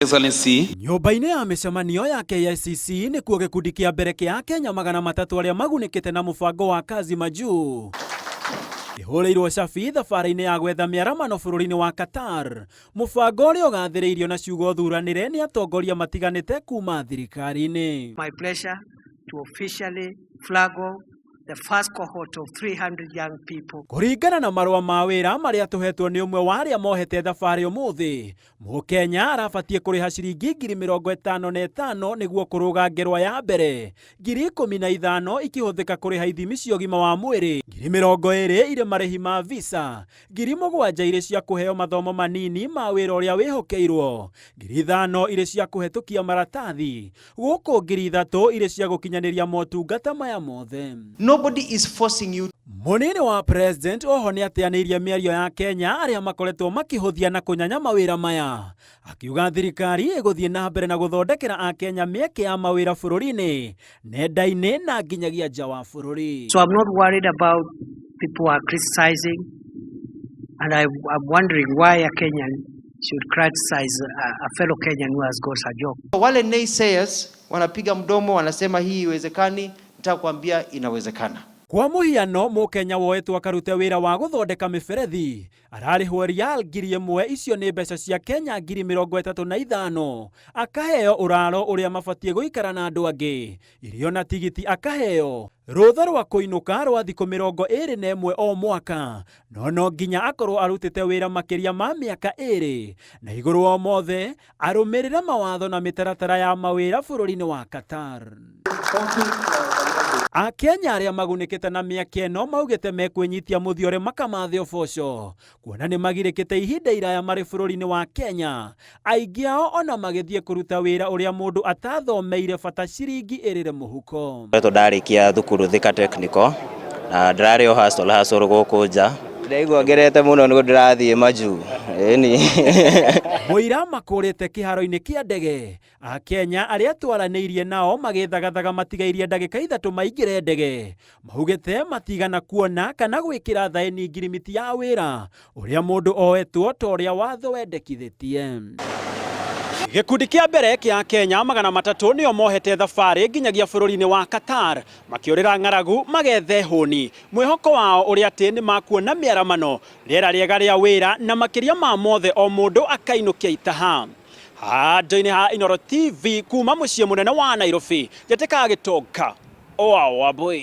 Excellency. Nyũmba-inĩ ya mĩcemanio ya KICC nĩkuo gĩkundi kĩa mbere kĩa Akenya 300 arĩa magunĩkĩte na mũbango wa Kazi Majuu kĩhũrĩirwo cabi thabarĩ-inĩ ya gwetha mĩaramano bũrũri-inĩ wa Qatar, mũbango ũrĩa ũgathĩrĩirio na ciugo thuranĩre nĩ atongoria matiganĩte kuma thirikari-inĩ. My pleasure to officially flag off the first cohort of 300 young people. Kũringana na marũa ma wĩra marĩa tũhetwo nĩ ũmwe wa arĩa mohete thabarĩ ũmũthĩ, Mũkenya arabatiĩ kũrĩha ciringi 55,000 nĩguo kũrũga ngerwa ya mbere, 15,000 ikĩhũthĩka kũrĩha ithimi cia ũgima wa mwĩrĩ, 20,000 irĩ marĩhi ma visa, 7,000 irĩ cia kũheo mathomo manini ma wĩra ũrĩa wĩhokeirwo, 5,000 irĩ cia kũhetũkia maratathi, gũkũ 3,000 irĩ cia gũkinyanĩria motungata maya mothe. Nobody is forcing you. Mũnini wa president oho nĩ ateanĩirie mĩario ya Kenya arĩa makoretwo makĩhũthia na kũnyanya mawĩra maya, akiuga thirikari ĩgũthiĩ na mbere na gũthondekera Akenya mĩeke ya mawĩra bũrũri-inĩ, nenda-inĩ na nginyagia nja wa bũrũri. So I'm not worried about people who are criticizing, and I'm wondering why a Kenyan should criticize a fellow Kenyan who has got a job. Wale naysayers wanapiga mdomo, wanasema hii haiwezekani, nataka kuambia inawezekana. Kwa mũhiano, Mũkenya woetwo akarute wĩra wa gũthondeka mĩberethi ararĩhwo rial 1,000, icio nĩ mbeca cia Kenya 35,000, akaheo ũraro ũrĩa mabatiĩ gũikara na andũ angĩ, irio na tigiti, akaheo rũtha rwa kũinũka rwa thikũ 21 o mwaka, no no nginya akorwo arutĩte wĩra makĩria ma mĩaka 2, na igũrũ wa mothe arũmĩrĩre mawatho na mĩtaratara ya mawĩra bũrũri-inĩ wa Qatar. Akenya arĩa magunĩkĩte na mĩaka ĩno maugĩte mekwĩnyitia mũthiore makamathe ũboco, kuona nĩ magirĩkĩte ihinda iraya marĩ bũrũri-inĩ wa Kenya, aingĩ ao ona magĩthiĩ kũruta wĩra ũrĩa mũndũ atathomeire bata ciringi ĩrĩre mũhuko. Ngoretwo ndarĩkia thukuru Thika Technical na ndĩrarĩ o hustle hustle gũkũ nja. Ndaigua ngerete mũno nĩguo ndĩrathiĩ majuu, ĩni. Mũira makũrĩte kĩharo-inĩ kĩa ndege, Akenya arĩa twaranĩirie nao magĩthagathaga matigairie ndagĩka 3 maingĩre ndege maugĩte matigana kuona kana gwĩkĩra thaĩni ngirimiti ya wĩra ũrĩa mũndũ oetwo ta ũrĩa watho wendekithĩtie. Gĩkundi kĩa mbere kĩa Kenya 300 nĩo mohete thabarĩ nginyagia bũrũri-inĩ wa Qatar makĩũrĩra ng'aragu magethe hũni, mwĩhoko wao ũrĩa atĩ nĩ makuona mĩaramano, rĩera rĩega rĩa wĩra na makĩria ma mothe o mũndũ akainũkia itaha. Handũ-inĩ ha Inooro TV kuma mũciĩ mũnene wa Nairobi, Njĩtĩkaga Gĩtonga, Oa Wambui.